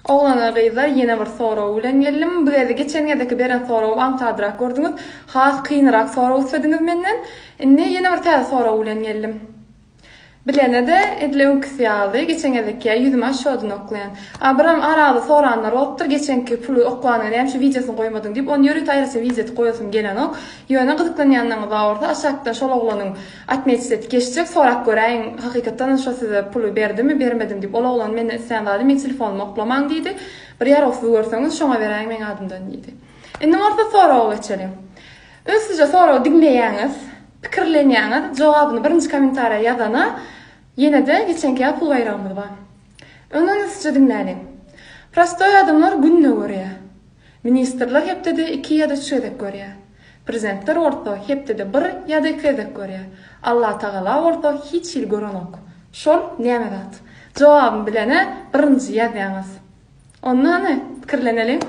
Oglanlar gyzlar ýene bir sorag bilen geldim. Bu gezek geçen gezekki beren soragym aňsadrak gördüňiz. Has kynyrak sorag islediňiz menden. Indi ýene bir täze sorag bilen geldim. Bilene-de edil öňküsi ýaly, geçen gezekki ýüzüme aşşodyny oklaýan. A biram arada soranlar bolupdyr, geçenki puly oklanyňy näme üçin wideosyny goýmadyň diýip, ony ýörite aýratyn wideo edip goýasym gelenok. Ýöne gyzyklanýanlaryňyz bar bolsa aşakdan şol oglanyň Otmetit edip geçjek sorap göräýiň hakykatdanam şo size puly berdimi bermedimi diýip ol oglan menden islän zady meň telefonymy oklamaň diýdi bir ýarawsyz görseňiz şoňa beräýiň meň adymdan diýdi. Indi bolsa soraga geçeliň. Ünslije soragy diňleýäňiz, pikirlenýäňiz, jogabyny birinji kommentariýa ýazana ýene-de geçenki ýaly pul baýragymyz bar. Öňden ünslije diňläliň. Prostoý adamlar günde görýär. Ministrler hepdede iki ýa-da üç gezek görýär. Prezidentler bolsa hepdede bir ýa-da iki gezek görýär. Allatagala bolsa hiç hili görenok. Şol näme zat? Jogabyny bilene birinji ýazýaňyz. Onda hany, pikirleneliň.